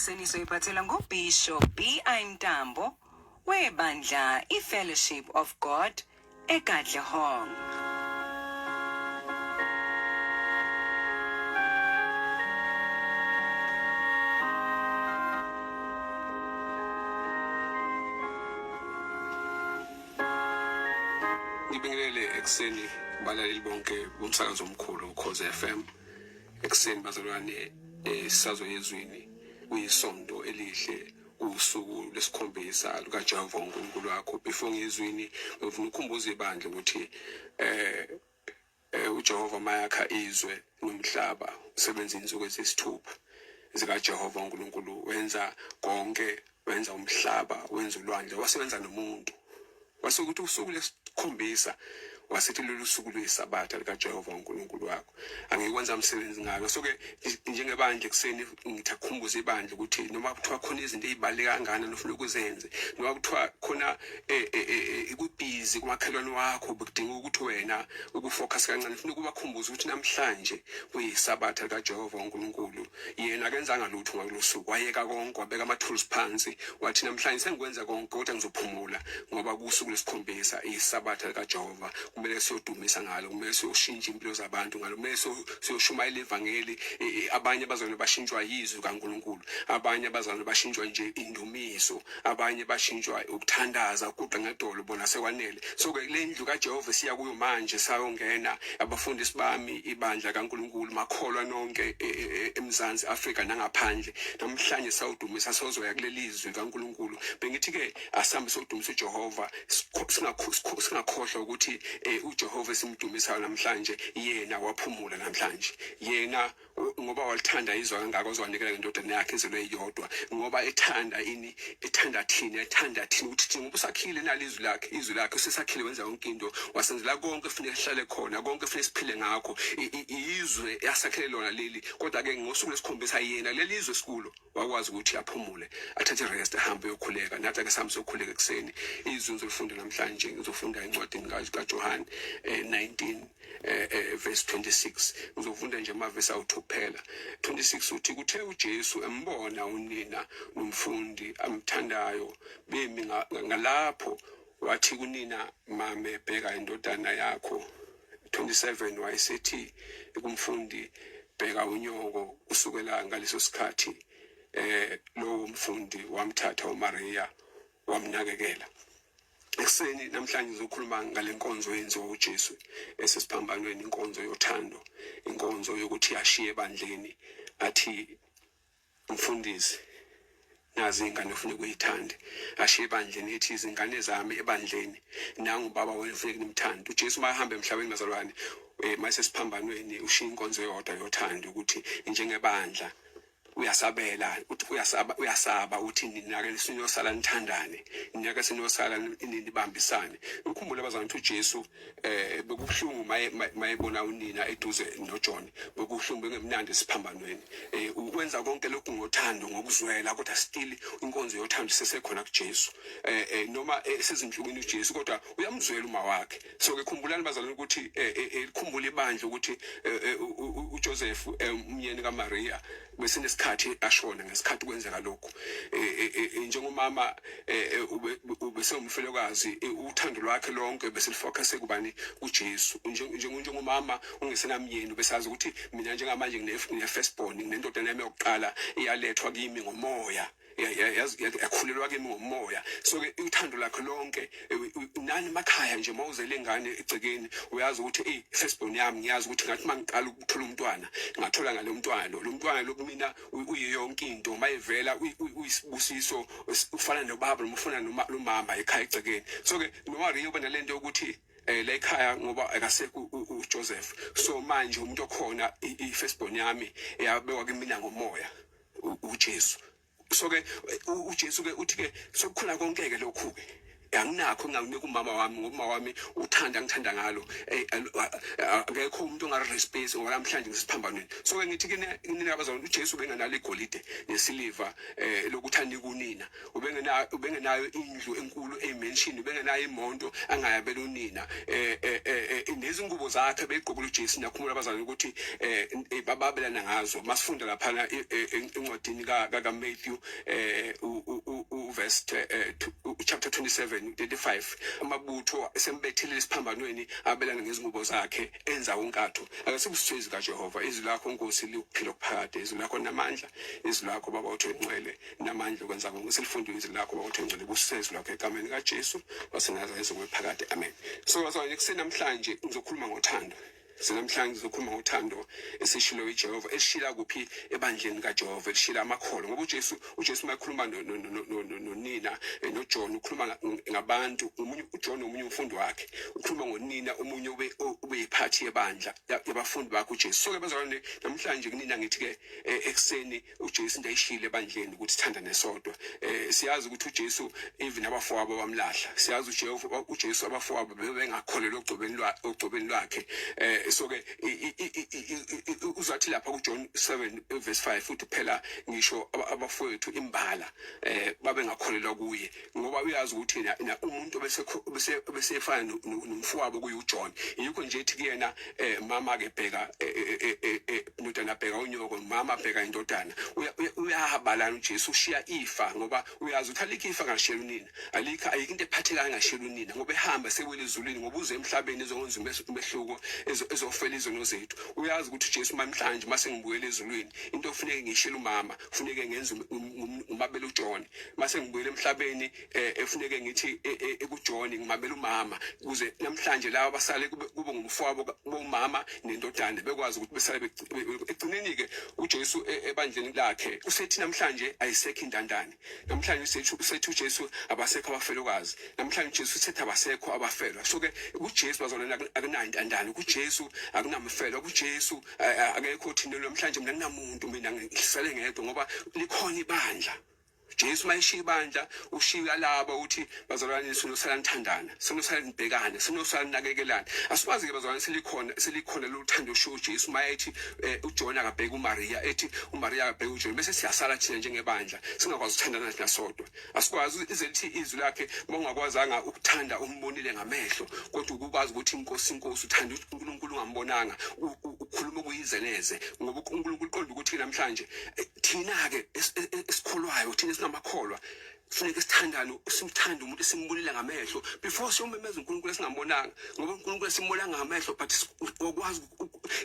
ekuseni soyiphathelwa nguBishop BI Mtambo webandla iFellowship of God eKatlehong. Ngibingelele ekuseni kubalaleli bonke bomsakazo omkhulu Ukhozi FM. Ekuseni bazalwane esisazo yezwini kuyisonto elihle usuku lwesikhombisa lukaJehova uNkulunkulu wakho. Before ngiyezwini ngifuna ukukhumbuza ibandla ukuthi uJehova mayakha izwe nomhlaba usebenza insuku eziyisithupha zikaJehova uNkulunkulu wenza konke wenza umhlaba wenza ulwandle wasebenza nomuntu wase ukuthi usuku lesikhombisa wasithi lolu suku luyisabatha likaJehova uNkulunkulu wakho angikwenza umsebenzi ngalo so ke njengebandla ekuseni ngithi akukhumbuze ibandla ukuthi noma kuthiwa khona izinto ezibaluleke kangana nofuna ukuzenze noma kuthiwa khona ikubhizi kumakhelwane wakho bekudinga ukuthi wena ukufocus kancane funa ukubakhumbuza ukuthi namhlanje kuyisabatha likaJehova uNkulunkulu yena akenzanga lutho ngalolu suku wayeka konke wabeka ama-tools phansi wathi namhlanje sengikwenza konke kodwa ngizophumula ngoba kusuku lwesikhombisa iyisabatha likaJehova kumele siyodumisa ngalo kumele siyoshintsha impilo zabantu ngalo kumele siyoshumayela ivangeli abanye abazalwane bashintshwa yizwi kaNkulunkulu abanye abazalwane bashintshwa nje indumiso abanye bashintshwa ukuthandaza ukuguqa ngedolo bona sekwanele so ke le ndlu kaJehova siya kuyo manje sayongena abafundisi bami ibandla kaNkulunkulu makholwa nonke eMzansi Afrika nangaphandle namhlanje sawudumisa sozoya kuleli zwi kaNkulunkulu bengithi ke asambe sodumisa uJehova singakhohlwa ukuthi uJehova esimdumisayo namhlanje yena waphumula namhlanje yena ngoba walithanda izwe kangaka waze wanikela ngendodana yakhe ezelwe iyodwa ngoba ethanda ini ethanda thina ethanda thina ukuthi thina ngoba usakhile nalo izwi lakhe izwi lakhe usesakhile wenza yonke into wasenzela konke kufuneka sihlale khona konke kufuneka siphile ngakho izwe asakhele lona leli kodwa ke ngosuku lwesikhombisa yena leli zwe sikulo wakwazi ukuthi aphumule athathe rest ahambe yokhuleka nathi ake sihambe sokhuleka ekuseni izwi ngizolifunda namhlanje ngizofunda encwadini kaJohane 19 verse 26 ngizofunda nje amavesi awu-2 kuphela 26 uthi kuthe uJesu embona unina nomfundi amthandayo bemi ngalapho wathi kunina mame bheka indodana yakho 27 wayesethi kumfundi bheka unyoko kusukela ngaleso sikhathi lowo mfundi wamthatha uMaria wamnakekela ekuseni namhlanje ngizokhuluma ngale nkonzo yenziwa uJesu esesiphambanweni inkonzo yothando inkonzo yokuthi ashiye ebandleni athi mfundisi nazi ingane ufuna ukuyithanda ashiye ebandleni ethi izingane zami ebandleni nangu baba wena ufuna nimthande uJesu mahamba emhlabeni bazalwane masesiphambanweni ushiya inkonzo yodwa yothando ukuthi njengebandla uyasabela uthi uyasaba uyasaba uthi ninake siniyosala nithandane ninake siniyosala nibambisane ukhumbule abazalwane ukuthi uJesu bekubuhlungu mayebona unina eduze noJohn bekubuhlungu bengemnandi esiphambanweni ukwenza konke lokhu ngothando ngokuzwela kodwa still inkonzo yothando isesekhona kuJesu noma esezinhlungwini uJesu kodwa uyamzwela uma wakhe so ke khumbulani bazalwane ukuthi likhumbule ibandla ukuthi uJoseph umyeni kaMaria besinesikhathi ashona ngesikhathi kwenzeka lokhu njengomama ubesewumfelokazi uthando lwakhe lonke besilifocus kubani kuJesu njengomama ungesenamyeni ubesazi ukuthi mina njengamanje ngine firstborn nginendodana yami yokuqala iyalethwa kimi ngomoya yakhulelwa kimi ngomoya so ke uthando lakhe lonke nani emakhaya nje mawuzele ingane egcekeni uyazi ukuthi ey firstborn yami ngiyazi ukuthi ngathi mangiqala ukuthola umntwana ngathola ngalo mntwana lo lo mntwana lo kumina uyiyo yonke into mayevela uyisibusiso ufana nobaba noma ufana nomama ekhaya egcekeni so ke noMaria uba nalento yokuthi la ekhaya ngoba akasekho uJoseph so manje umuntu okhona i-firstborn yami eyabekwa kimina ngomoya uJesu so ke uJesu ke uthi ke sokukhona konke ke lokhu ke Anginakho engingakunika umama wami, ngoba umama wami uthanda ngithanda ngalo. Akekho umuntu ongarespect, ngoba namhlanje ngisiphambanweni. So ke ngithi kini nina abazalwane, uJesu ubengenalo igolide nesiliva lokuthi anike unina. Ubengenayo indlu enkulu eyimansion, ubengenayo imoto angayabela unina, nezingubo zakhe begqokela uJesu. Nakhumula abazalwane ukuthi bababelana ngazo. Masifunda laphana encwadini ka Matthew, uverse chapter 27 35, amabutho esembethelele esiphambanweni abelana ngezingubo zakhe, enza unkatho. Akasibusiswe izwi kaJehova. Izwi lakho, Nkosi, liwukuphila okuphakade. Izwi lakho namandla, izwi lakho, Baba uthi ngcwele, namandla okwenza konke. Selifunde izwi lakho, Baba uthi ngcwele. Busise izwi lakho egameni kaJesu waseNazaretha kuphakade, amen. So bazalwane, ekuseni namhlanje ngizokhuluma ngothando. Namhlanje ngizokhuluma ngothando esishilo iJehova, esishila kuphi? Ebandleni kaJehova, elishila amakholwa. Ngoba uJesu mayekhuluma nonina noJohn, ukhuluma ngabantu, omunye uJohn, omunye umfundi wakhe, ukhuluma ngonina, omunye ube yiphathi yebandla yabafundi bakhe uJesu. So ke bazalwane, namhlanje kunina ngithi ke ekuseni uJesu into ayishilo ebandleni ukuthi sithandane sodwa. Siyazi ukuthi uJesu, even abafowabo bamlahla. Siyazi uJehova, uJesu, abafowabo bebengakholelwa ogcobeni lwakhe. So ke uzathi lapha kuJohn 7 verse 5 uthi phela ngisho abafowethu imbala babengakholelwa kuye, ngoba uyazi ukuthi yena umuntu bese besefana nomfowabo kuye uJohn. Yikho nje ethi kuyena, mama ke bheka ndodana, bheka unyoko, mama bheka indodana. Uyabalana uJesu, ushiya ifa, ngoba uyazi ukuthi alikho ifa ngashiyela unina, alikho, ayikho into ephathekayo ngashiyela unina, ngoba ehamba sewele ezulwini, ngoba uze emhlabeni ezokwenza umehluko, ezofela izono zethu. Uyazi ukuthi uJesu, namhlanje mase ngibuyele ezulwini, into ofuneke ngishiyele umama, kufuneke ngenze umabele uJohn. Mase ngibuyele emhlabeni, efuneke ngithi kuJohn ngimabele umama, ukuze namhlanje laba basale kube ngumfowabo bomama nendodana, bekwazi ukuthi besale ekugcineni. Ke uJesu ebandleni lakhe usethi namhlanje ayisekho intandane. Namhlanje usethi uJesu abasekho abafelokazi. Namhlanje uJesu usethi abasekho abafelwa. So ke kuJesu, bazalwane, akunayo intandane. KuJesu akunamfelwa. KuJesu akekho thina namhlanje, mina kunamuntu, mina ngisale ngedwa, ngoba likhona ibandla. Jesu mayishiya ibandla, ushiya laba uthi, bazalwane, sinosala nithandana, sinosala nibhekane, sinosala ninakekelana. Asikwazi ke bazalwane, selikhona lolu thando oshiwo uJesu mayethi uJohn akabheke uMaria, ethi uMaria akabheke uJohn, bese siyasala thina njengebandla singakwazi ukuthandana thina sodwa. Asikwazi ize lithi izwi lakhe, uma ungakwazanga ukuthanda umbonile ngamehlo, kodwa ukukwazi ukuthi inkosi, inkosi, uthanda uNkulunkulu ungambonanga, ukhuluma okuyizeneze, ngoba uNkulunkulu uqonda ukuthi namhlanje thina-ke esikholwayo, thina esingamakholwa, kufuneka sithandane, simthande umuntu esimbonile ngamehlo before siyomemeza uNkulunkulu esingambonanga, ngoba uNkulunkulu esimbonanga ngamehlo, but wakwazi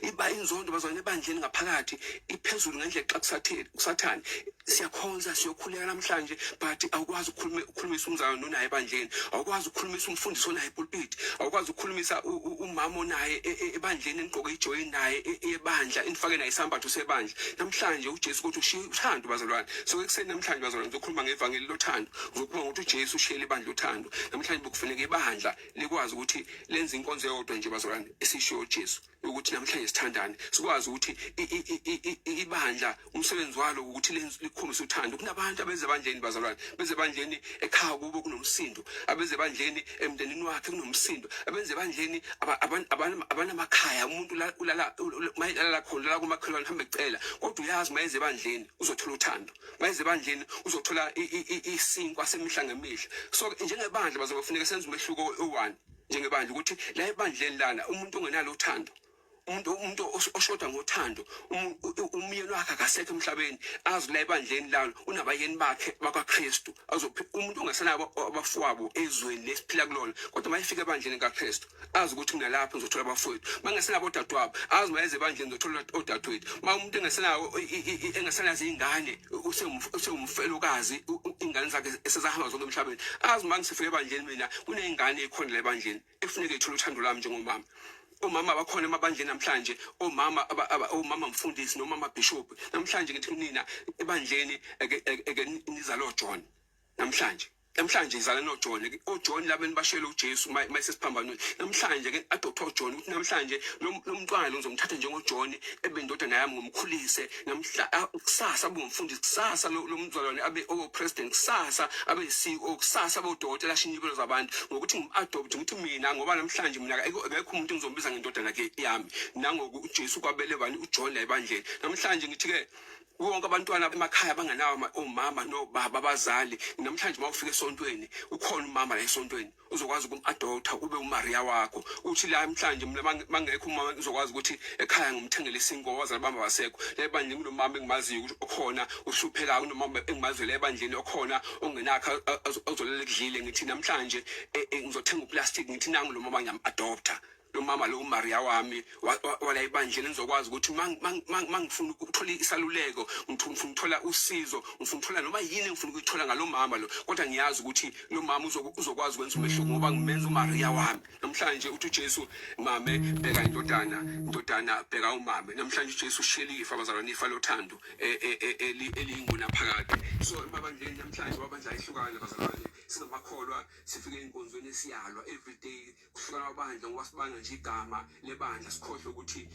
iba inzondo, bazalwane, ebandleni ngaphakathi iphezulu ngendlela xa kusathane. Siyakhonza, siyokhuleka namhlanje, but awukwazi ukukhuluma, ukukhulumisa umzalwane onaye ebandleni, awukwazi ukukhulumisa umfundisi onaye epulpit, awukwazi ukukhulumisa umama onaye ebandleni, enigqoke ijoyini naye ebandla, enifake naye isambatho sebandla. Namhlanje uJesu kodwa ushiye uthando, bazalwane. So ekuseni namhlanje, bazalwane, ngizokhuluma ngevangeli lothando. Ngizokhuluma ngokuthi uJesu ushiyele ibandla uthando. Namhlanje bekufuneka ibandla likwazi ukuthi lenze inkonzo eyodwa nje, bazalwane, esishiyo uJesu ukuthi namhlanje sithandane, sikwazi ukuthi ibandla umsebenzi walo ukuthi likhombise uthando. Kunabantu abeze ebandleni, bazalwane, beze ebandleni, ekhaya kubo kunomsindo, abeze ebandleni, emndenini wakhe kunomsindo, abenze ebandleni abanamakhaya, umuntu ulala mayelala khona, ulala kumakhelwane, hambe ecela, kodwa uyazi mayeze ebandleni uzothola uthando, mayeze ebandleni uzothola isinkwa semihla ngemihla. So njengebandla, bazobe kufuneka senze umehluko oyi-one njengebandla, ukuthi la ebandleni lana umuntu ongenalo uthando, umuntu oshoda ngothando, umyeni wakhe akasekho emhlabeni, azi la ebandleni lalo unabayeni bakhe bakwaKristu. Umuntu ongasenabo abafowabo ezweni lesiphila kulona, kodwa mayefika ebandleni kaKristu azi ukuthi kunalapho ngizothola abafowethu. Mangasenabo odadewabo, azi mayeze ebandleni ngizothola odadewethu. Ma umuntu engasenawo engasenazo iy'ngane, usewumfelokazi, iy'ngane zakhe esezahamba zonke emhlabeni, azi uma ngisifike ebandleni mina kuney'ngane ey'khona la ebandleni ekufuneka ithole uthando lwami njengomama. Omama abakhona emabandleni namhlanje, omama omama mfundisi nomama bishop, namhlanje ngithi kunina ebandleni, eke nizalo John namhlanje. Namhlanje izala noJohn, oJohn laba enibashela uJesu mayesesiphambanweni. Namhlanje ke adoptha uJohn ukuthi namhlanje lo mntwana lo ngizomthatha njengoJohn, ebe indodana yami, ngomkhulise. Namhla kusasa abe umfundisi, kusasa lo mzalwane abe o-president, kusasa abe yi-CEO, kusasa abe udokotela, ashintshe impilo zabantu ngokuthi ngim-adopt. Ngithi mina, ngoba namhlanje mina akekho umuntu engizombiza ngendodana ke yami. Nangoku uJesu kwabele bani? UJohn la ebandleni. Namhlanje ngithi-ke wonke abantwana emakhaya bangenawo omama nobaba abazali, namhlanje uma ufika esontweni ukhona umama la esontweni uzokwazi ukum-adoptha, ube uMaria wakho. Uthi la namhlanje mina mangekho umama, ngizokwazi ukuthi ekhaya ngimthengele isinkwa, abazali bami abasekho. La ebandleni kunomama engimaziyo ukuthi okhona uhluphekayo, kunomama engimaziyo la ebandleni okhona ongenakho ozolela ekudlile. Ngithi namhlanje ngizothenga uplastic, ngithi nangu lo mama, ngiyam-adoptha lo mama lo, uMaria wami wala ebandleni. Ngizokwazi ukuthi mangifuna ukuthola isaluleko, ngifuna ukuthola usizo, ngifuna ukuthola noma yini engifuna ukuyithola ngalo mama lo, kodwa ngiyazi ukuthi lo mama uzokwazi ukwenza umehluko ngoba ngimenza uMaria wami. Namhlanje uthi uJesu, mame bheka indodana, indodana bheka umame. Namhlanje uJesu ushiyele ifa, abazalwane, ifa lothando eliyingunaphakade. So emabandleni namhlanje, amabandla ayehlukana, bazalwane, singamakholwa, sifike ey'nkonzweni esiyalwa every day, kuhlukana amabandla ngoba sibanga nje igama lebandla, sikhohlwe ukuthi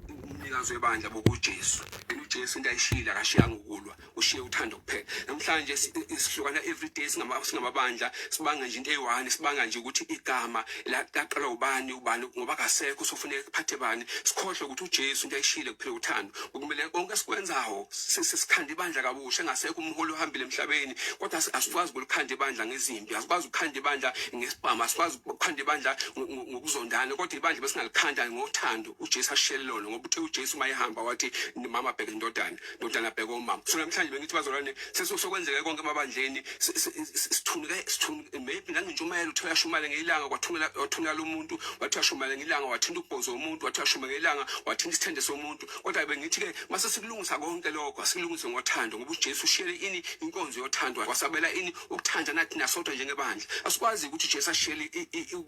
umnikazi webandla bokuJesu. And uJesu into ayishiyile, akashiyanga ukulwa, ushiye uthando kuphela. Namhlanje sihlukana every day singamabandla, sibanga nje into eyi-one, sibanga nje ukuthi igama laqalwa ubani, ubani ngoba akasekho sofuneka kuphathe bani. Sikhohlwe ukuthi uJesu into ayishiyile kuphela uthando. Kumele konke esikwenzayo sikhanda ibandla kabusha, engasekho umholi ohambile emhlabeni, kodwa asikwazi ukulikhanda ibandla ngezimpi, asikwazi ukukhanda ibandla ngesibhamu, asikwazi ukukhanda ibandla ngokuzondana, kodwa ibandla besingalikhanda ngothando uJesu ashiyele lona, ngoba uthe uJesu uma ehamba wathi, mama bheka indodana, ndodana bheka umama. So namhlanje bengithi, bazalwane, sesokwenzeke konke emabandleni, sithunuke, sithunuke maybe nangentshumayelo. Uthe uyashumayela ngelanga, kwathungela, wathungela umuntu, wathi uyashumayela ngelanga, wathinta ubhozo womuntu, wathi uyashumayela ngelanga, wathinta isithende somuntu. Kodwa bengithi-ke mase sikulungisa konke lokho, asikulungise ngothando, ngoba uJesu ushiyele ini? Inkonzo yothando. Wasabela ini? Ukuthandana thina sodwa njengebandla. Asikwazi ukuthi uJesu ashiyele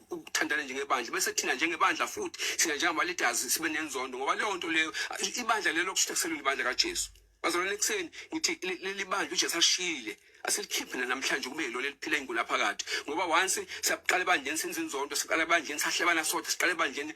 ukuthandana njengebandla, bese thina njengebandla futhi thina njengama-leaders sibe nenzondo, ngoba leyo nto leyo, ibandla lelo kusho kuselula ibandla kaJesu. Bazalwane, ekuseni ngithi leli bandla uJesu alishiyile, asilikhiphe namhlanje, kube yilona eliphila ingunaphakade, ngoba once siyaqala ebandleni senza inzondo, siqala ebandleni sahlebana sodwa, siqala ebandleni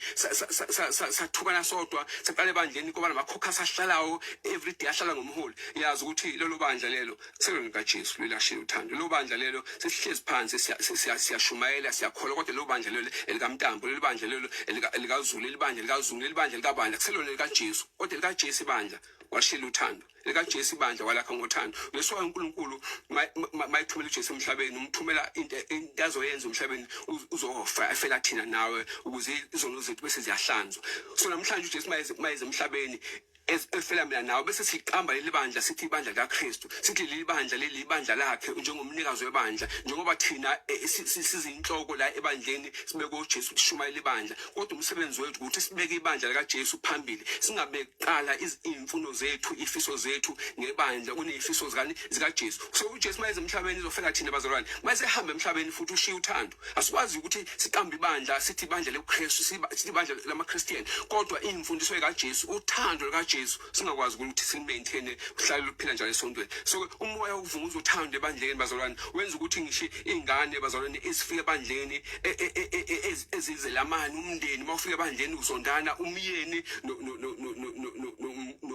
sathukana sodwa, siqala ebandleni kuba namakhokhasi ahlalayo everyday, ahlala ngomholi, yazi ukuthi lelo bandla lelo selona likaJesu lilashile uthando. Lelo bandla lelo, sesihlezi phansi siyashumayela, siyakholwa, kodwa lelo bandla lelo elikaMntambo, lelo bandla lelo elikaZulu, leli bandla likaZungu, leli bandla likabani, akuselona likaJesu. Kodwa likaJesu ibandla washila uthando, likaJesu ibandla walakha ngothando. Leso uNkulunkulu mayithumela uJesu emhlabeni, umthumela into azoyenza emhlabeni, uzofa efela thina nawe ukuze izono zethu bese ziyahlanzwa. So namhlanje uJesu mayeze emhlabeni efela mina nawe, bese siqamba leli bandla sithi ibandla likaKristu, sithi leli bandla, leli ibandla lakhe njengomnikazi webandla, njengoba thina sizinhloko la ebandleni, sibeke uJesu kushumayela ibandla. Kodwa umsebenzi wethu ukuthi sibeke ibandla likaJesu phambili, singabeki kuqala izimfuno zethu, ifiso zethu ngebandla kunezifiso zikani? ZikaJesu. So uJesu mayeze emhlabeni izofela thina, bazalwane, mayesehamba emhlabeni futhi ushiya uthando. Asikwazi ukuthi siqambe ibandla sithi ibandla lobuKristu, sithi ibandla lamaChristian, kodwa imfundiso kaJesu, uthando lukaJesu, singakwazi ukuthi silimaintain, uhlale luphila njalo esontweni. So umoya wokuvunguza uthando ebandleni, bazalwane, wenza ukuthi ngisho ingane, bazalwane, ezifika ebandleni ezizelamani, umndeni mawufika ebandleni uzondana umyeni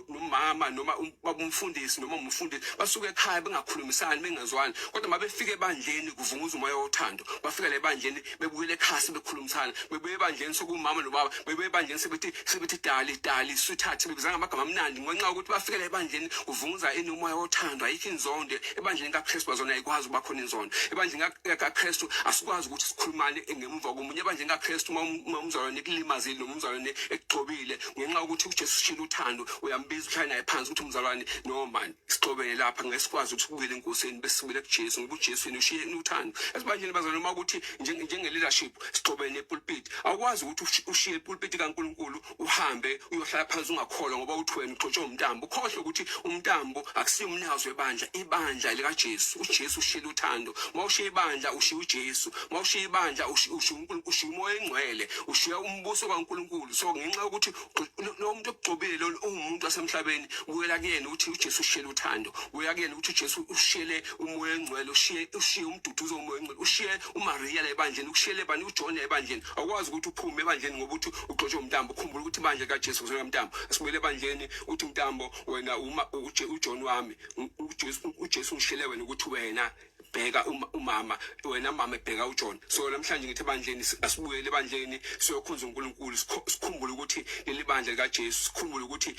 nomama noma baba umfundisi noma umfundisi, basuke ekhaya bengakhulumisani, bengazwani, kodwa mabefika ebandleni kuvunguza umoya wothando. Bafika la ebandleni bebuyele ekhaya sebekhulumisana, bebuye ebandleni sokumama nobaba, bebuye ebandleni sebethi dali dali, sweetheart, bebizana ngamagama amnandi ngenxa yokuthi bafika la ebandleni kuvunguza ini? Umoya wothando. Ayikho inzondo ebandleni kaKristu, bazona, ayikwazi ukuba khona inzondo ebandleni kaKristu. Asikwazi ukuthi sikhulumane ngemuva komunye ebandleni kaKristu. Uma umzalwane ekulimazile noma umzalwane ekugxobile, ngenxa yokuthi uJesu ushilo uthando, uyambiza, uhlale naye phansi, ukuthi umzalwane noma sixobene lapha, ngeke sikwazi ukuthi kubuyele enkosini, bese sibuyele kuJesu, ngoba uJesu yena ushiye uthando esibandleni. Bazalwane, noma ukuthi njenge-leadership sixobene epulpit, awukwazi ukuthi ushiye ipulpit kaNkulunkulu, uhambe uyohlala phansi ungakholwa, ngoba uthi wena ugxotshwe umntambo. Ukhohlwe ukuthi umntambo akusiyo umnikazi webandla, ibandla likaJesu. UJesu ushiyile uthando. Uma ushiya ibandla, ushiya uJesu. Uma ushiya ibandla, ushiya uNkulunkulu, ushiya umoya engcwele, ushiya umbuso kaNkulunkulu. So ngenxa yokuthi lo muntu okugcobile lo uwumuntu wasemhlabeni. emhlabeni, buyela kuyena ukuthi uJesu ushiyele uthando, buyela kuyena ukuthi uJesu ushiyele umoya engcwele, ushiye umduduzo womoya engcwele, ushiye uMaria la ebandleni, ushiyele bani uJohn la ebandleni. Awukwazi ukuthi uphume ebandleni ngoba uthi ugxotshwe uMntambo. Khumbula ukuthi ibandla likaJesu kuzoya Mntambo. Asibuyele ebandleni, uthi Mntambo wena uma uJohn wami, uJesu ngishiyele wena ukuthi wena bheka umama, wena mama bheka uJohn. So namhlanje ngithi ebandleni, asibuyele ebandleni siyokhonza uNkulunkulu, sikhumbule ukuthi leli bandla likaJesu, sikhumbule ukuthi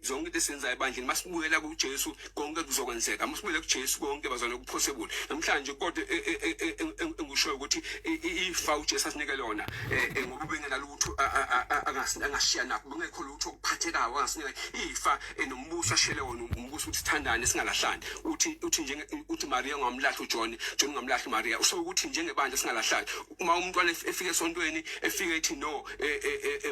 zonke into esizenzayo ebandleni, masibuyela kuJesu konke kuzokwenzeka, masibuyele kuJesu konke bazona kupossible namhlanje. Kodwa engishoyo ukuthi ifa uJesu asinike lona, ngoba ubengenalutho angashiya nakho, bengekho lutho okuphathekayo angasinika ifa, nombuso ashele wona umbuso ukuthi sithandane singalahlani. Uthi njenge uthi Maria ungamlahli uJohn, John ungamlahli Maria. Usho ukuthi njengebandla singalahlani. Uma umntwana efika esontweni, efike ethi, "No,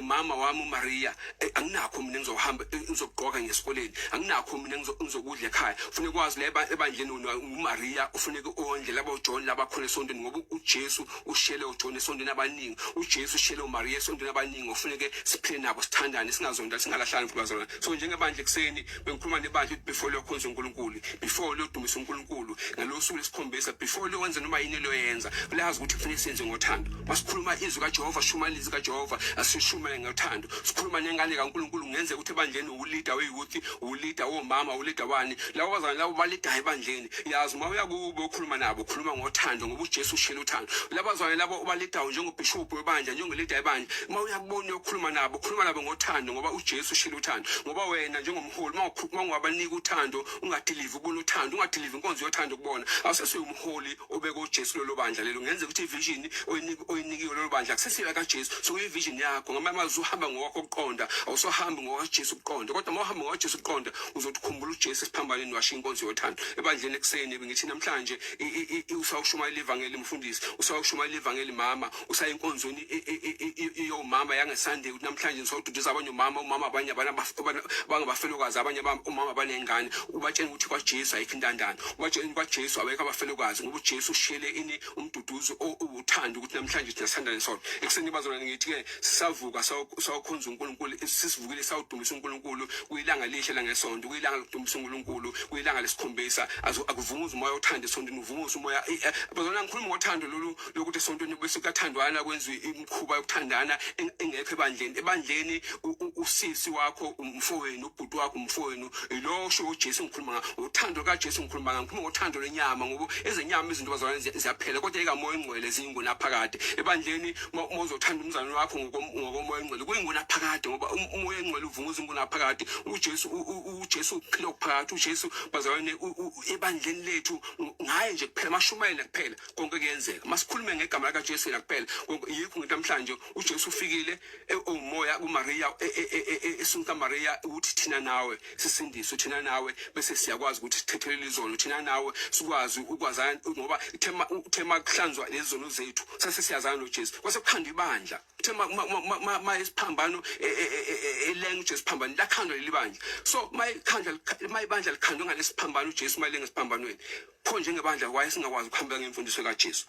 mama wami uMaria, anginakho mina ngizohamba ngizogqoka ngesikoleni, anginakho mina ngizokudla ekhaya," ufuneka kwazi la ebandleni uMaria ufuneka ondle labo John labakhona esontweni, ngoba uJesu ushiyele uJohn esontweni abaningi, uJesu ushiyele uMaria esontweni abaningi, ofuneke siphile nabo, sithandane, singazondani, singalahlani futhi bazalwane. So njengebandla ekuseni bengikhuluma nebandla ukuthi before liyokhonza uNkulunkulu, before liyodumisa uNkulunkulu ngalo suku lesikhombisa, before liyowenza noma yini liyoyenza, lazi ukuthi kufanele senze ngothando. Masikhuluma izwi kaJehova, shumayela izwi kaJehova, asishumayele ngothando. Sikhuluma nengane kaNkulunkulu. Kungenzeka ukuthi ebandleni uleader we-youth, uleader womama, uleader wani, labo bazalwane labo baleadayo ebandleni, yazi uma uya kubo ukhuluma nabo, khuluma ngothando, ngoba uJesu ushiyele uthando. Labo bazalwane labo obaleadayo njengobhishobhu webandla, njengeleader yebandla, uma uya kubona uyokhuluma nabo, khuluma nabo ngothando, ngoba uJesu ushiyele uthando. Ngoba wena njengomholi, uma ungabanika uthando, ungadeliver ubona uthando, ungadeliver inkonzo yothando kubona, awusesuyumholi obeke uJesu lolo bandla lelo. Kungenzeka ukuthi ivision oyinikiwe lolo bandla akusesiyo kaJesu, so kuyivision yakho. Ngamanye amazwi uhamba ngokwakho ukuqonda, awusohambi ngokaJesu ukuqonda. Kodwa uma uhamba ngokaJesu ukuqonda, uzothi ukhumbula uJesu esiphambanweni washiya inkonzo yothando ebandleni. Ekuseni ngithi namhlanje usawushumayela ivangeli mfundisi, usawushumayela ivangeli mama, usaya enkonzweni yomama yangeSunday, ukuthi namhlanje ngisawududuza abanye umama, umama abanye abangabafelokazi, abanye umama abanengane, ubatshela ukuthi kwaJesu ayikho intandane, ubatshela ukuthi kwaJesu abekho abafelokazi, ngoba uJesu ushiyele ini umduduzo uwuthando, ukuthi namhlanje thina sithandane sodwa. Ekuseni bazalwane ngithi-ke sisavuka sawukhonza uNkulunkulu, sisivukile sawudumisa uNkulunkulu. Kuyilanga lihle langesonto, kuyilanga lokudumisa uNkulunkulu, kuyilanga lesikhombisa. Akuvumuze umoya othando esontweni, uvumuze umoya. Bazalwane, ngikhuluma ngothando lolu lokuthi esontweni bese kuyathandwana, kwenziwe imikhuba yokuthandana engekho ebandleni. Ebandleni usisi wakho umfowenu, ubhuti wakho umfowenu, lo osho uJesu. Ngikhuluma uthando kaJesu, ngikhuluma ngikhuluma ngothando lwenyama, ngoba ezenyama izinto bazalwane ziyaphela, kodwa ekamoya engcwele ziyingunaphakade. Ebandleni uma uzothanda umzalwane wakho ngokomoya engcwele, kuyingunaphakade, ngoba umoya engcwele uvunguza ingunaphakade. uJesu uphila okuphakade. uJesu bazalwane ebandleni lethu, ngaye nje kuphela, mashumayela kuphela, konke kuyenzeka. Masikhulume ngegama likaJesu yena kuphela, konke. Yikho ngithi namhlanje uJesu ufikile ewumoya kuMaria, esiswini kaMaria, ukuthi thina nawe sisindiswe, thina nawe bese siyakwazi ukuthi sithethelele izono, thina nawe sikwazi ukwazana, ngoba uthema kuhlanzwa lezi zono zethu, sase siyazana noJesu, kwase kukhandwa ibandla. Uthe ma isiphambano elenga uJesu phambano, lakhandwa leli bandla. So mayikhandwa, mayibandla likhandwe ngalesiphambano, uJesu mayilenga esiphambanweni, pho njengebandla waye singakwazi ukuhamba ngemfundiso kaJesu?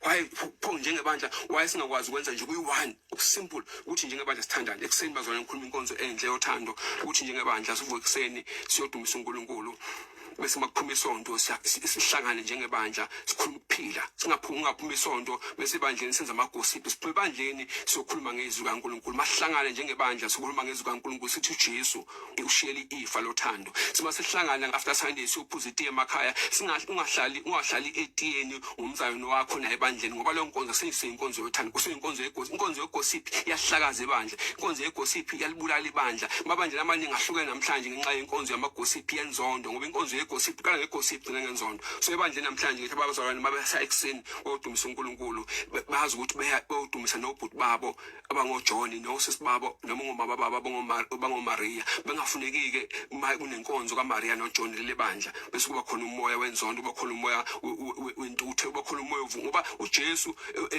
Why pho njengebandla waye singakwazi ukwenza nje kuyi-one okusimple, ukuthi njengebandla sithandane? Ekuseni bazalwane ngikhuluma inkonzo enhle yothando, ukuthi njengebandla sivuke ekuseni siyodumisa uNkulunkulu, bese makuphuma isonto sihlangane njengebandla, sikhuluma ukuphila. Singaphumi, ungaphuma isonto bese ebandleni senza amagossip. Siphume ebandleni siyokhuluma ngezwi kaNkulunkulu. Masihlangane njengebandla sikhuluma ngezwi kaNkulunkulu, sithi uJesu ushiyele ifa lothando. Sima sihlangana after Sunday siyophuza itiye emakhaya, ungahlali etiyeni ngomzalwane wakho naye ebandleni, ngoba leyo nkonzo seyinkonzo yothando, kuseyinkonzo yegossip. Inkonzo yegossip iyahlakaza ibandla, inkonzo yegossip iyalibulala ibandla. Amabandla amaningi ahlukene namhlanje ngenxa yenkonzo yamagossip, yenzondo, ngoba inkonzo yegossip iqala ngegossip, igcina ngenzondo. So ebandleni namhlanje ngithi abazalwane mabesa ekuseni bayodumisa uNkulunkulu, bazi ukuthi bayodumisa nobhuti babo abangoJohn, nosisi babo, noma ngomama babo abangoMaria. Bengafuneki-ke uma kunenkonzo kaMaria noJohn leli bandla bese kuba khona umoya wenzondo, kuba khona umoya wentuthu, kuba khona umoya, ngoba uJesu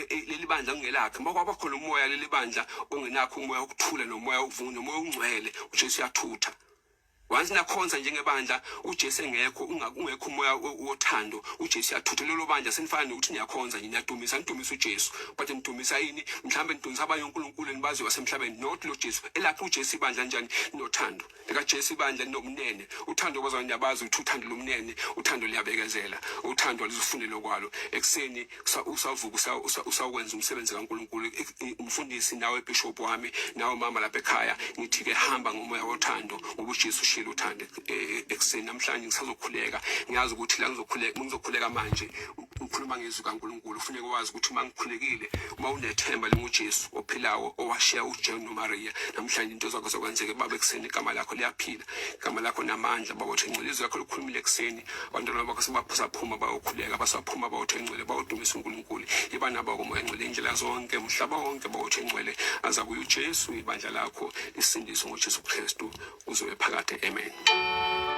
leli bandla kungelakhe. Uma kwaba khona umoya leli bandla ongenakho umoya wokuthula nomoya wokuvuma nomoya ongcwele, uJesu uyathutha. Once nakhonza njengebandla uJesu engekho, ungekho umoya wothando, uJesu uyathutha lelo bandla. Senifana nokuthi niyakhonza nje, niyadumisa, nidumisa uJesu, but nidumisa yini? Mhlawumbe nidumisa abanye onkulunkulu enibaziyo basemhlabeni, not lo Jesu. Elakhe uJesu ibandla njani? Linothando likaJesu ibandla, linobumnene. Uthando, bazalwane, niyabazi ukuthi uthando lumnene, uthando liyabekezela, uthando aluzifuneli okwalo. Ekuseni usavuka, usakwenza umsebenzi kaNkulunkulu, umfundisi nawe bishop wami, nawe mama lapha ekhaya, ngithi-ke hamba ngomoya wothando, ngoba uJesu ushilo uthando. Ekuseni namhlanje ngisazokhuleka, ngiyazi ukuthi la ngizokhuleka, ngizokhuleka manje, ngikhuluma ngezwi kaNkulunkulu. Kufuneka wazi ukuthi uma ngikhulekile, uma unethemba linguJesu ophilayo owashiya uJohn noMaria, namhlanje into zakho zokwenzeka. Baba, ekuseni igama lakho liyaphila, igama lakho namandla. Baba uthi ngcwele, izwi lakho likhulumile ekuseni, abantwana bakho sebasaphuma bayokhuleka, basaphuma bawuthi ngcwele, bawudumisa uNkulunkulu. Iba nabo kumoya ngcwele indlela zonke, umhlaba wonke. Bawuthi ngcwele, azakuya uJesu, ibandla lakho lisindiswe ngoJesu Kristu uzobe phakade. Amen.